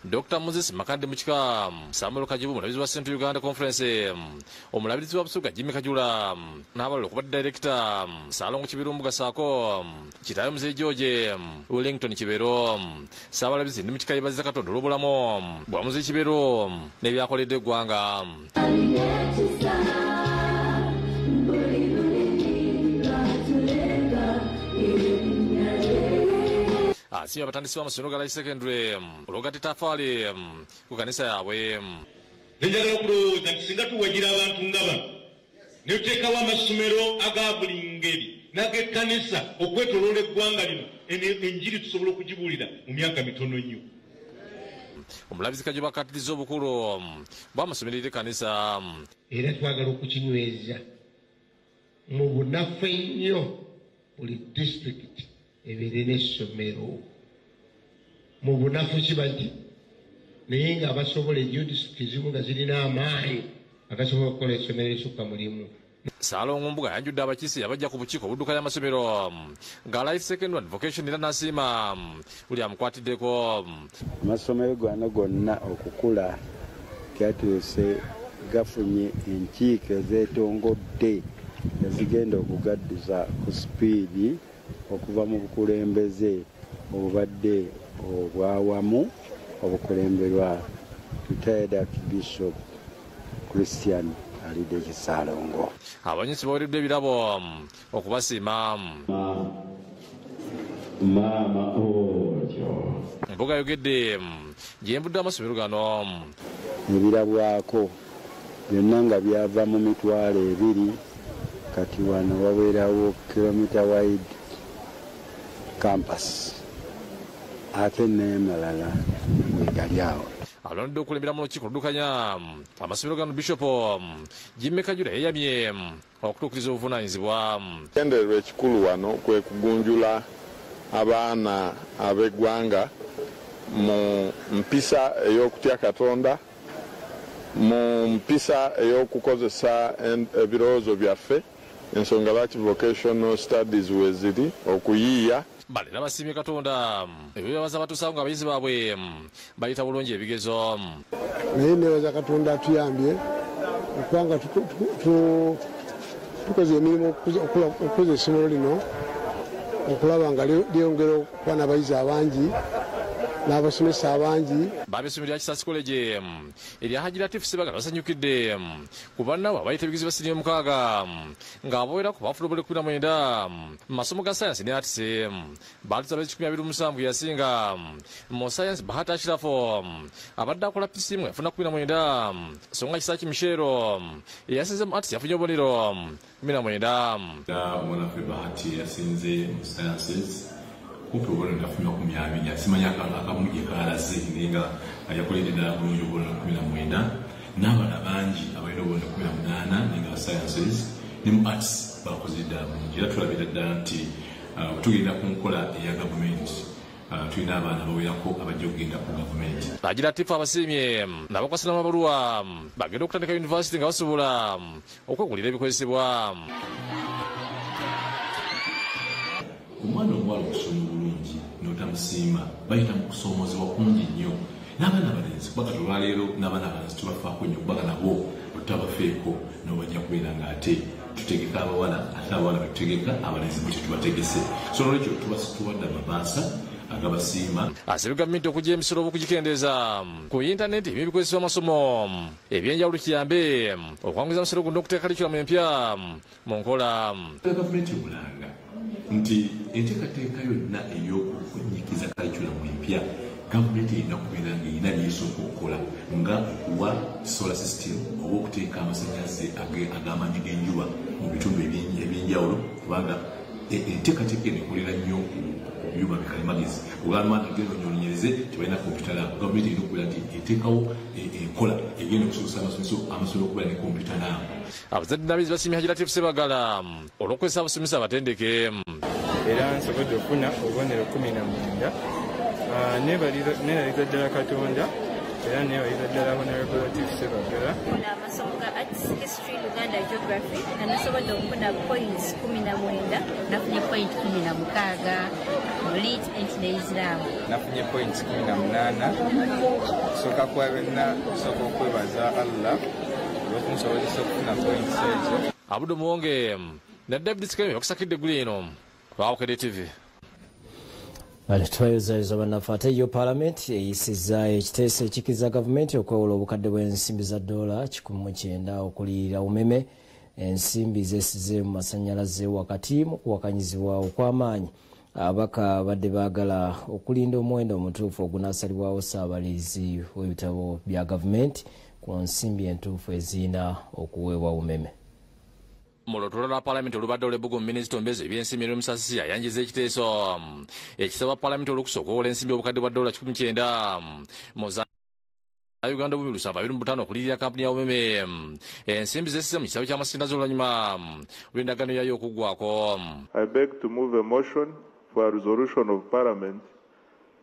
Dr. Moses Makande Mukika, Samuel Kajibu omulabirizi wa Central Uganda Conference, omulabirizi wa Busoga Jimmy Kajula n'abalala okuba director Ssalongo Kibiru Gasaako, Kitaawe Muzeeyi George Wellington Kibero. Ssaabalabizi ndi Mukika yeebaziza Katonda olw'obulamu bwa Muzeeyi Kibero n'ebyakoledde eggwanga. Asiimye abatandisi b'amasomero ga Light Secondary olw'okugatta ettaffaali ku kanisa yaabwe. Nenjagala okulowooza nti singa tuwagira abantu nga bano ne tuteekawo amasomero aga buli ngeri n'ag'ekkanisa okwetooloola eggwanga lino, enjiri tusobola okugibuulira mu myaka mitono nnyo. Omulabizi Kajuba akkaatiriza obukulu bw'amasomero eri ekkanisa. Era twagala okukinyweza mu bunafu ennyo, buli disitulikiti ebeere n'essomero. Mu bunafu kiba nti naye nga abasobola eyo disitulikiti ezimu nga zirina amaanyi agasobola okukola essomero esukka mulimu. Ssalongo Mbuga yanjudde abakiise abajja ku bukiiko obudduka y'amasomero nga Light Secondary and Vocation, era n'asiima buli amukwatiddeko. Amasomero gano gonna okukula gatuuse gafunye enkiiko ezeetongodde ezigenda okugaddiza ku sipiidi okuva mu bukulembeze obubadde obwawamu obukulemberwa retired Archbishop Christian Aliddeki Ssalongo. Abanyusi baweereddwa ebirabo okubasiima. Maama oyo Mbuga ayogedde gye nvudde amasomero gano. Ebirabwako byonna nga byava mu 20,000, kati wano wabeerawo kilomita wide campus, ate n'emalala wegali awo. Alondedde okulembera mu lukiiko oluddukanya amasomero gano, Bishop Jimmy Kajula, yeeyamye okutuukiriza obuvunaanyizibwa. Ekigendererwa ekikulu wano kwe kugunjula abaana ab'eggwanga mu mpisa ey'okutya Katonda, mu mpisa ey'okukozesa ebirowoozo byaffe, ensonga lwaki vocational studies weziri okuyiiya. Bale era basiimye Katonda ebyo byebaza batuusaawo nga abayizi baabwe bayita bulungi ebigezo. Naye nebaza Katonda atuyambye okubanga tukoze emirimu okukuza essomero lino, okulaba nga lyongera okuba n'abayizi abangi n'abasomesa abangi. Bab'essomero lya Kisasi College erya Haji Latif Ssebaggala basanyukidde ku bannaabwe abayita ebigezo bya siniya 6 ng'abawerako bafuna obule 19 mu masomo ga sayansi ne arts. Baatuza abayizi 127, yasinga mu sayansi Bahati Ashirafo abadde akola PCM yafuna 19, so nga Kisaki Michelo eyasinze mu arts yafunye obubonero 19. Omwana waffe Bahati yasinze mu sciences kumpi obubonero yafunye 20, simanya akamu gye kaalaze, naye nga yakoledde ddala bulungi obubonero 19, n'abalala bangi abalina obubonero 18, naye nga sciences ne mu arts bakoze ddala bulungi. Era tulabira ddala nti tugenda ku nkola eya gavumenti, tulina abaana bawerako abajja okugenda ku gavumenti. Haji Latifu abasiimye n'abakwasa n'amabaluwa bagenda okutandika yunivasite nga basobola okwegulira ebikozesebwa. Omwana omuwala okusoma obulungi n'otamusiima, bayita mu kusoomoozebwa kungi nnyo, N'abaana abalenzi, kuba kati olwaleero n'abaana abalenzi tubafaako nnyo, kubanga nabo bwetutabafeeko nabo bajja kubeera nga ate tutegeka abawala, ate abawala betutegeka abalenzi bo tetubategese. So nolwekyo tubawadde amabaasa agabasiima. Asabye gavumenti okujja emisolo oba okugikendeeza ku yintaneti eby'ebikozesebwa amasomo ebyenjawulo kiyambe okwanguza amasomero guno okuteeka kalikulamu empya mu nkola. Gavumenti ebulanga nti enteekateeka yonna ey'okunyikiza kalikulamu empya, gavumenti erina kubeera ng'erina byesooka okukola, nga okuwa solar system oba okuteeka amasannyalaze ag'amaanyi g'enjuba mu bitundu ebyenjawulo, kubanga enteekateeka eno ekolera nnyo ku byuma bikalimagezi. Ogamba nti genda onyoonyereze, tebalina kompyuta lab. Gavumenti erina okubeera nti eteekawo enkola egenda okusobozesa amasomero okubeera ne kompyuta lab. Abazadde n'abayizi basiimye Hajji Latif Ssebagala olw'okukozesa abasomesa abatendeke. Era nsobodde okufuna obubonero 19. Neebaliza ddala Katonda, era neebaliza ddala Honorable Latif Ssebagala. Amasomo ga Arts, History, Luganda, Geography nga nasobodde okufuna points 19. Nafunye point 16 mu Lit and ne Islam. Nafunye points 18. Kusooka kwa byonna, kusooka okwebaza Allah olw'okunsobozesa okufuna points ezo. Abudu Muwonge ne David Sikemi bakusakidde eggulu eno Bukedde TV. Tubayozayoza bannaffe. Ate yo paalamenti eyisizza ekiteeso ekikkiriza gavumenti okwewola obukadde bw'ensimbi za ddoola 190 okuliyirira Umeme ensimbi zeesize mu masannyalaze wakati mu kuwakanyizibwa okw'amaanyi. Ababaka badde baagala okulinda omuwendo omutuufu ogunaasalibwawo ssaabalirizi w'ebitabo bya gavumenti ku nsimbi entuufu ezirina okuweebwa Umeme. Mu lutuula lwa paalamenti olubadde olw'ebbugumu, minisita omubeezi ebyensimbi Henry Musasizi ayanjiza ekiteeso ekisaba paalamenti olukusa okwewola ensimbi obukadde bwa ddoola 190 mu za Uganda 1725 okuliyirira kampuni ya Umeme ensimbi zeesize mu kisaawe ky'amasannyalaze oluvannyuma lw'endagaano yayo okuggwako. I beg to move a motion for a resolution of Parliament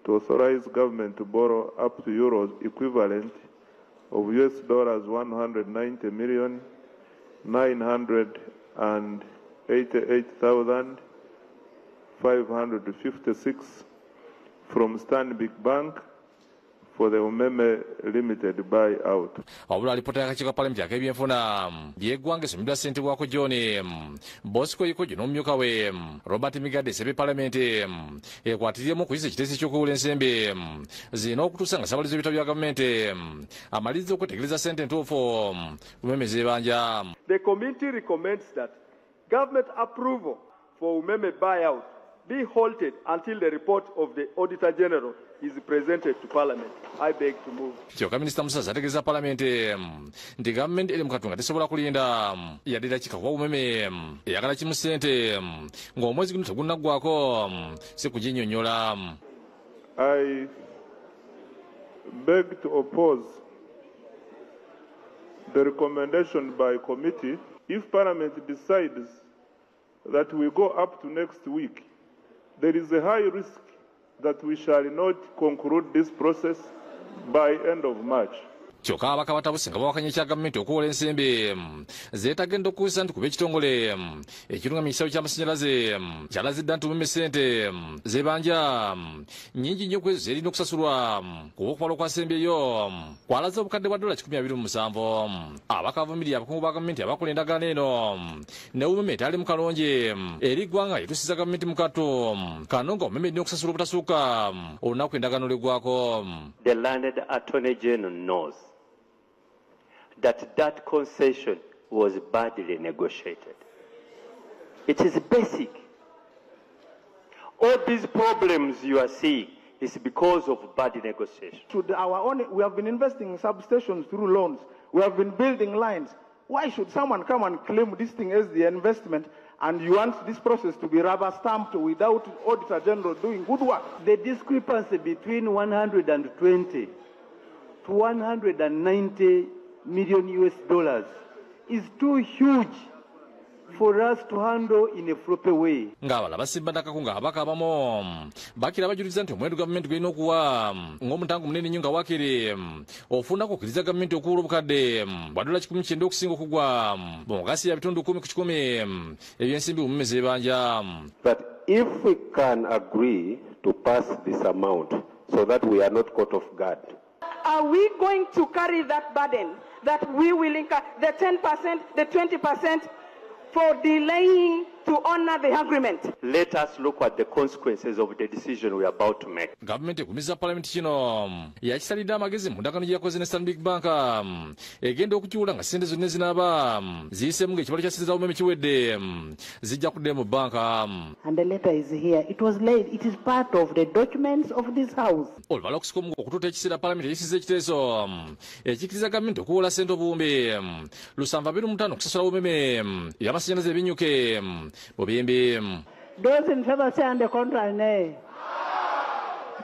to authorize government to borrow up to euros equivalent of US dollars 190 million 988,556 from Stanbic Bank for the Umeme Limited buyout. Wabula alipoota y'akakiiko ka paalamenti ak'ebyenfuna y'eggwanga esomeddwa ssentebe John Bosco Ikojo n'omumyuka we Robert Migadde esabye paalamenti ekwatiriremu okuyisa ekiteeso eky'okwewola ensimbi zirina okutuusa nga ssaabalirizi w'ebitabo bya gavumenti amaliriza okwetegereza ssente entuufu Umeme z'ebanja. The committee recommends that government approval for Umeme buyout be halted until the report of the Auditor General is presented to Parliament. I beg to move. Kyokka Minisita Musasizi ategeeza paalamenti nti gavumenti eri mu katunga tesobola kulinda yadde dakiika kuba Umeme eyagala kimu ssente ng'omwezi guno tegunnaggwako si kuginnyonnyola. I beg to oppose the recommendation by committee. If Parliament decides that we go up to next week, there is a high risk that we shall not conclude this process by end of March. Kyokka ababaka batabuse nga bawakanya ekya gavumenti okuwola ensimbi zeetagenda okukozesa nti kuba ekitongole ekirungamya ekisaawe ky'amasannyalaze kyalazidda nti Umeme ssente zebanja nnyingi nnyo ku ezo zerina okusasulwa kuba okubala okwasembyeyo kwalaze obukadde bwa ddoola 127. Ababaka bavumirira abakungu ba gavumenti abakola endagaano eno ne Umeme etali mu kalungi eri eggwanga yetusiza gavumenti mu kattu kano nga Umeme erina okusasula obutasukka olunaku endagaano lw'eggwako. The learned Attorney General knows that that concession was badly negotiated. It is basic. All these problems you are seeing is because of bad negotiation. We have been investing in substations through loans. We have been building lines. Why should someone come and claim this thing as the investment, and you want this process to be rubber stamped without Auditor General doing good work? The discrepancy between 120 to 190 million US dollars is too huge for us to handle in a proper way. Ng'abalala basimba ddakako ng'ababaka abamu bakira bajuliza nti omuwendo gavumenti gw'erina okuwa ng'omutango munene nnyo nga waakiri ofuna kukkiriza gavumenti okuwula obukadde bwa dola 190 okusinga okugwa mu gasi ya bitundu 10 ku kikumi ebyensimbi Umeme z'ebanja. But if we can agree to pass this amount so that we are not caught off guard. are we going to carry that burden that we will incur, the 10%, the 20% for delaying to honor the agreement? Let us look at the consequences of the decision we are about to make. Gavumenti ekumiza palamenti kino yakisalidde amagezi mu ndagaano gye yakoze ne Stanbic Bank egenda okukiwula nga ssente zonna ezinaaba ziyiseemu ng'ekibalo kya ssente za Umeme kiwedde zijja kuddayo mu bbanka. And the letter is here. It was laid. It is part of the documents of this house. Olubala okusika omuguwa okutuuta ekiseera palamenti eyisizza ekiteeso ekikkiriza gavumenti okuwola ssente obuwumbi 725 okusasula Umeme ebyamasannyalaze ebinyuke Bobimbi. Those in favor say on the contrary, nay.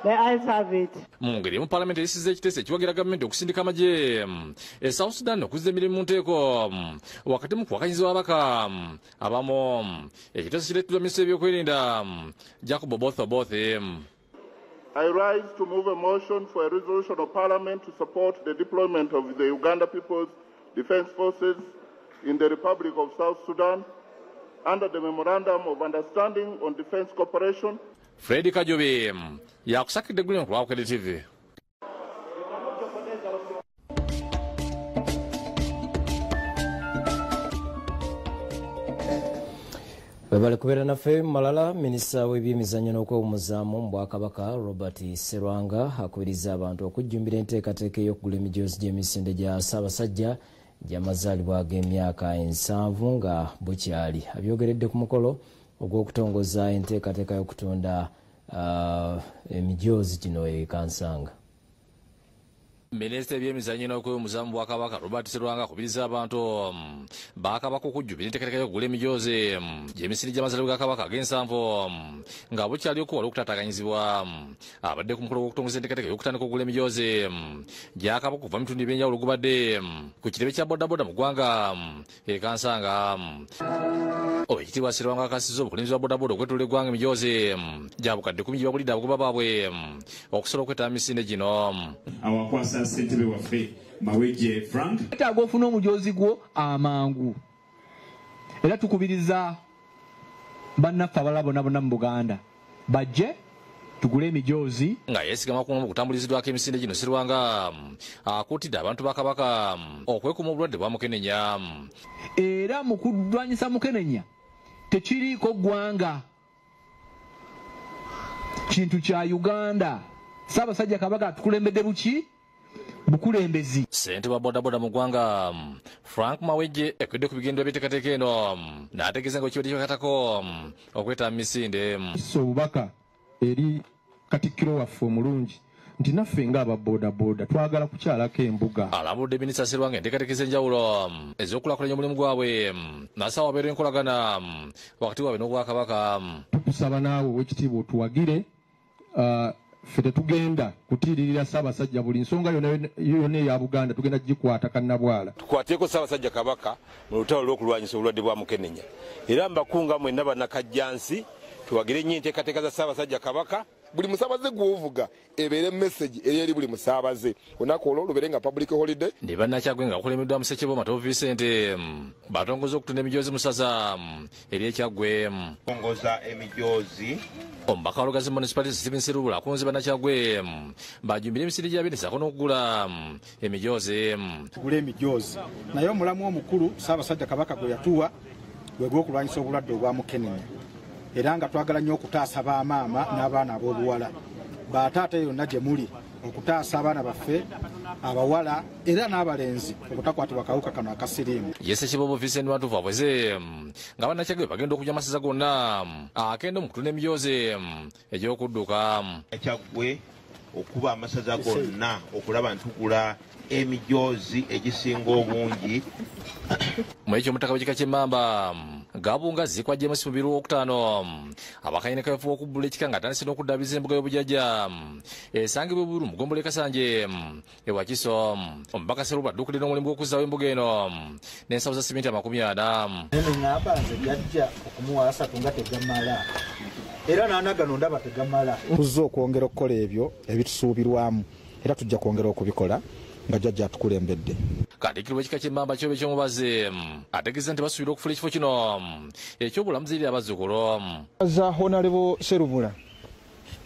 The ayes have it. Mu ngeri emu palamenti eyisizza ekiteeso ekiwagira gavumenti okusindika amagye e South Sudan okuzza emirimu mu nteeko wakati mu kuwakanyizibwa ababaka abamu. Ekiteeso kireeteddwa minisita w'ebyokwerinda Jacob Oboth Oboth. I rise to move a motion for a resolution of Parliament to support the deployment of the Uganda People's Defence Forces in the Republic of South Sudan under the Memorandum of Understanding on Defence Cooperation. Fred Kajobe yakusakidde eggulire ku Lwabukedde TV. Webale kubeera naffe malala. Minisita w'ebyemizannyo n'okwewummuzaamu mu Bwakabaka Robert Serwanga akubiriza abantu okujjumbira enteekateeka ey'okugula emijoozi gy'emisinde gya Ssaabasajja gy'amazaalibwa g'emyaka 70 nga bukyali. Abyogeredde ku mukolo ogw'okutongoza enteekateeka y'okutunda emijoozi gino e Kansanga. Minisita w'ebyemizannyo n'okwewummuzaamu mu Bwakabaka Robert Serwanga akubiriza abantu bakabaka okujjumbira enteekateeka y'okugula emijoozi gy'emisinde gy'amazaalibwa ga Kabaka ag'ensanvu nga bukyali okuwala okutaataaganyizibwa. Abadde ku mukolo gw'okutongoza enteekateeka y'okutandika okugula emijoozi gya Kabaka okuva mu bitundu eby'enjawulo gubadde ku kitebe kya bodaboda mu ggwanga e Kansanga. Oweekitiibwa Serwanga akasiza obukulembeze bwa bodaboda okwetoloola eggwanga emijoozi gya bukadde 10 gye bagulidde abagoba baabwe okusobola okwetaba misinde gino. Awakwasa ssentebe waffe Mawejje Frank. Wetaaga ofuna omujoozi gwo amangu, era tukubiriza bannaffe abalala bonna bonna mu Buganda bajje tugule emijoozi. Nga yeesigama ku okutambuliziddwako emisinde gino, Serwanga akuutidde abantu ba Kabaka okwekuuma obulwadde bwa mukenenya. Era mu kulwanyisa mukenenya tekiriiko ggwanga, kintu kya Uganda. Ssaabasajja Kabaka atukulembedde buki? Bukulembezi. Ssentebe wa bodaboda mu ggwanga Frank Mawejje ekwedde ku bigendwa by'enteekateeka eno n'ategeeza nga ekibadde kibakatako okwetaba mu misinde. So obubaka eri Katikkiro waffe omulungi nti naffe ng'ababodaboda twagala kukyalako embuga. Alabudde Minisita Serwanga enteekateeka ez'enjawulo ez'okulaakulanya omulimu gwabwe n'asaba wabeerewo enkolagana wakati waabwe n'Obwakabaka. Tukusaba naawe ow'ekitiibwa otuwagire, ffe tetugenda kutiiririra Ssaabasajja, buli nsonga yonna eya Buganda tugenda kugikwata kannabwala. Tukwateko Ssaabasajja Kabaka mu lutalo lw'okulwanyisa obulwadde bwa mukenenya, era mbakunga mwenna bannakajjansi tuwagire nnyo enteekateeka za Ssaabasajja Kabaka. Buli musaabaze gw'ovuga ebeere message eri eri buli musaabaze, olunaku olwo lubeere nga public holiday. Ne bannakyagwe nga bakulembeddwa Musekye Matovu Vincent batongoza okutunda emijoozi mu ssaza ery'Ekyaggwe. Tongoza emijoozi. Omubaka wa Lugazi Municipality Stephen Serubula akunze bannakyagwe bajumbire emisinde gyabwe ssaako n'okugula emijoozi. Tugule emijoozi, naye omulamu omukulu Ssaabasajja Kabaka gwe yatuwa gwe gw'okulwanyisa obulwadde obwa mukenenya, era nga twagala nnyo okutaasa bamaama n'abaana ab'obuwala. Bataata yonna gye muli okutaasa abaana baffe abawala era n'abalenzi obutakwatibwa kawuka kano akasiriimu. Yese Kibobo Vincent Matovu aweze nga bannakyagwe bagenda okujja amasaza gonna akenda mu kutunda emijoozi egy'okudduka. Kyaggwe okuba amasaza gonna okulaba ntugula emijoozi egisinga obungi. Mu ekyo omutaka w'ekika ky'Emmamba Gabunga Zikwa James Mubiru owokutaano abakayina kaweefube okubbula ekika ng'atandise n'okuddaabiriza embuga y'obujjajja esangibwa Bubulu mu ggombolola e Kasanje e Wakiso. Omubaka Serubula adduukidde n'omulimu gw'okuzzaawo embuga eno n'ensawo za sseminti 40. Nene ŋŋamba nze gajja okumuwa 3 nga tegamala, era n'anagano ndaba tegamala. Tuzze okwongera okukola ebyo ebitusuubirwamu era tujja kwongera okubikola nga jjajja atukulembedde. Katikkiro w'ekika ky'Emmamba Kyobe Kyomubazi ategeeza nti basuubira okufuula ekifo kino eky'obulamuzi eri abazzukulu. Za Honorable Serubula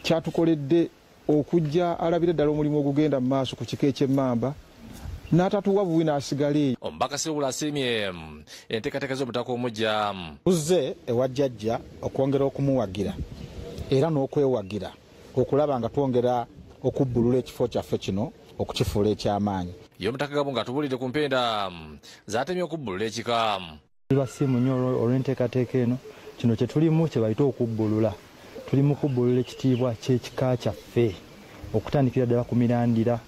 kyatukoledde Okujja alabire ddala omulimu ogugenda mu maaso ku kika eky'emmamba n'atatuwa buwi n'asigala eyo. Omubaka Sewula asiimye enteekateeka z'omutaka omuggya. Tuzze ewa jjajja okwongera okumuwagira era n'okwewagira okulaba nga twongera okubbulula ekifo kyaffe kino okukifuula eky'amaanyi. Ye omutaka Gabunga atubulidde ku mpenda z'atemye okubbulula ekika. Tubasiimu nnyo olw'enteekateeka eno. Kino kye tulimu kye bayita okubbulula. Tuli mu kubbulula ekitiibwa ky'ekika kyaffe okutandikira ddala ku mirandira.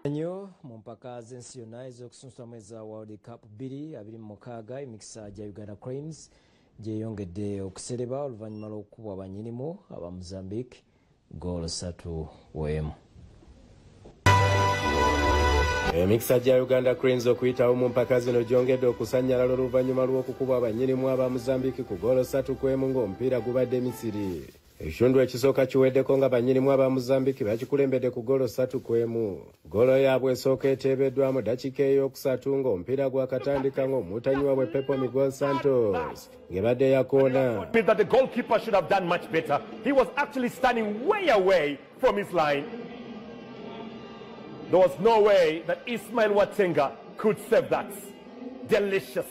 Nnyo mu mpaka z'ensi yonna ez'okusunsulamu eza World Cup 2026, emikisa gya Uganda Cranes gyeyongedde okusereba oluvannyuma lw'okukubwa bannyinimu aba Mozambique goolo 3-1. Emikisa gya Uganda Cranes okuyitawo mu mpaka zino gyongedde okusannyalala oluvannyuma lw'okukubwa bannyinimu aba Mozambique ku goolo 3-1 ng'omupiira gubadde Misiri. Ekitundu ekisooka kiweddeko nga bannyinimu aba Mozambique bakikulembedde ku goolo 3-1. Goolo yaabwe esooka eteebeddwa mu ddakiika ey'okusatu ng'omupiira gwakatandika ng'omutanyi waabwe Pepo Miguel Santos ng'ebadde yakoona. That the goalkeeper should have done much better. He was actually standing way away from his line. There was no way that Ismail Watenga could save that. Delicious.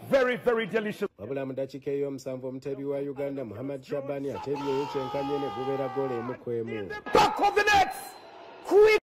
Very, very delicious. Wabula mu ddakiika ey'omusanvu omuteebi wa Uganda Muhammad Shabani ateebyeyo kyenkanye ne gubeera goolo 1-1. Back of the net! Quick!